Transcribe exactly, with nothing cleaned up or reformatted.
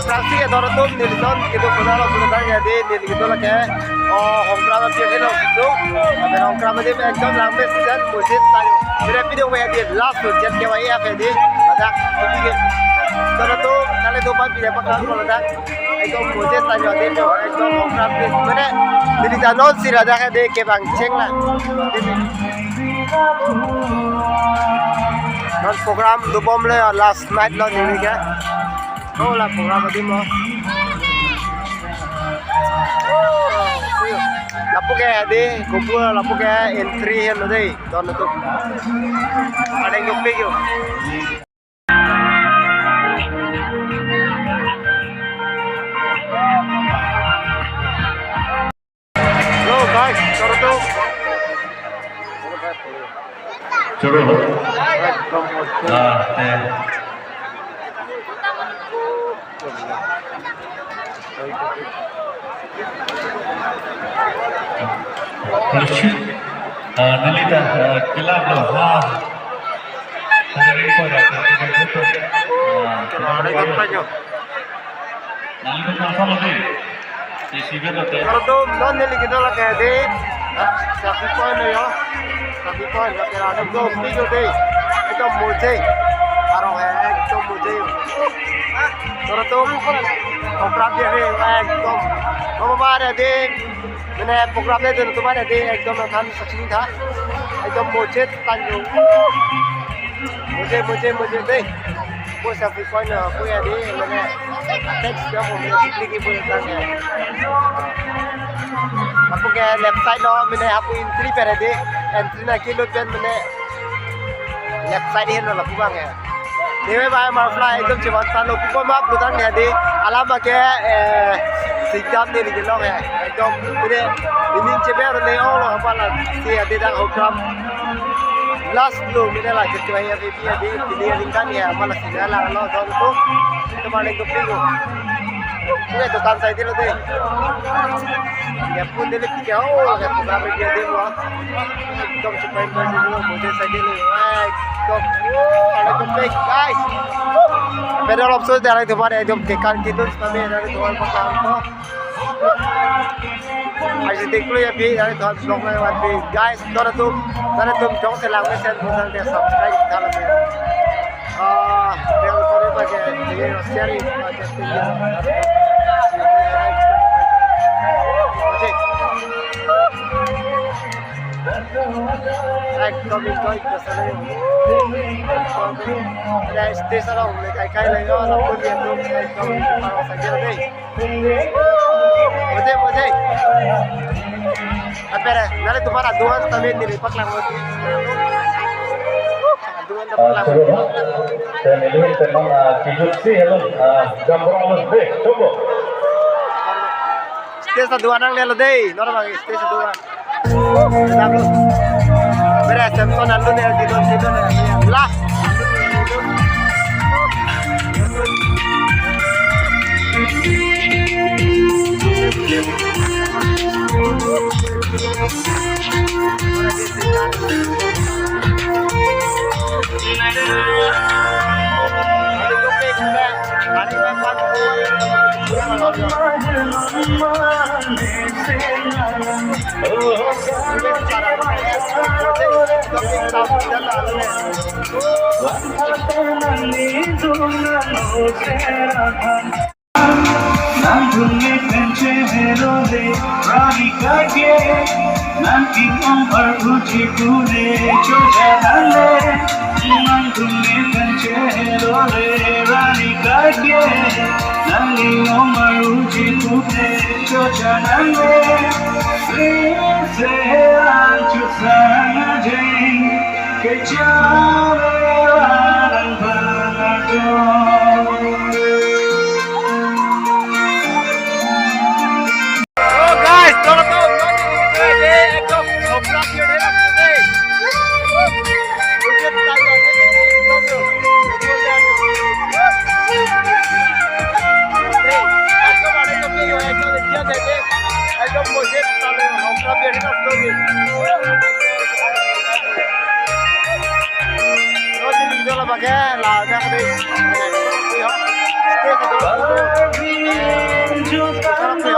Traffic ador atum nelitum kedo kona lo pulo tangte neli kedo lake, oh, Hongkram atum kedo situ. Abe Hongkram adim ekdom langme season mujit tayo. Pura video we adi last lo jet ke wai ape di. Ada video. Ador atum nale do ban video pakar lo dak. Ekdom mujit tayo adim, ekdom Hongkram ke. Mane neli ta non sira dak ke de kevang cheng la. Non program dobom le last night lo neli ke. Oh, la program adim lo. Lapu ke de, kubu lapu ke entry helo de, ador atum. Ada yang dukpik yo. Hello guys, ador atum. Choro. Ah, te. Lucu. Ah, neli ta, ah, kelap lo. Ah. Hari ko ya, hari ko. Ah, neli ta nonton lagi. Isi betul te. Ador atum non neli kedo lake de. Selfie point lo yo. Selfie point lo, ador atum dopik lo de. Ekdom mujit. Arong hai ekdom mujit. Ador atum program dia he ekdom. Mama mare de. Mane program dia de, atum mare de ekdom than sachini tha. Ekdom mujit tayo. Mujit, mujit, mujit de. Ko selfie point lo, ko ya de, mane text dia mo, mane sikli ki punya tang ya. Lapu ke left side lo, mane hapu entry pere de, entry na kilut pen mane left side helo lapu abang ya. Dewe bai mar fly ekdom chevan san lo, pupo map lo tang ya de, alam ke, eh, sikdam de ni long ya. Ekdom mane ini cheber ne ong lo hapa la si ya de dak Hongkram. Last lo mane la jet ke ya. Iya, di, di ringkan ya, malas ini alang lo, ador atum. Itu paling keping. Oke, dukan side lo de. Ya pun dia lebih jauh, ya pun kami dia de lo. Ekdom cepat banget lo, mujit side lo. Ekdom, ada keping, guys. Pedal option dia itu pada ekdom tekan gitu, tapi ada itu apa? Aisi deklo ya bi, dari thon vlog nai wan bi. Guys, ador atum, ador atum jongsi langmesen pusang ke subscribe tha lake. Ah, bell kori pakai, jadi share pakai video. Oke. Ekdom enjoy ke sana. Ada stage along, kai kai lagi, oh, lapu dia tu, ekdom parang saja deh. Mujit, mujit. Apere, nari tumara duan tame niri paklang mati. Duan ta Ah, paklang. Choro. Dan ini teman, ah, kijut si, hello. Ah, gambar halus deh, coba. Stage ta duan nanglelo dei, normal stage ta duan. Bere Samson alun ya, didon, didon ya. Lah. Nangtum me pen chehelo le, rani kake. Nangtum ong arpuji pune choja nangle. Nangtum me pen chehelo le, rani kake. Nangtum ong arpuji pune choja nangle. Sri se anchu sang ajeng. Oh guys, tolo to, ekdom, ekdom, ekdom. Pakai lah, dah habis. Stay satu.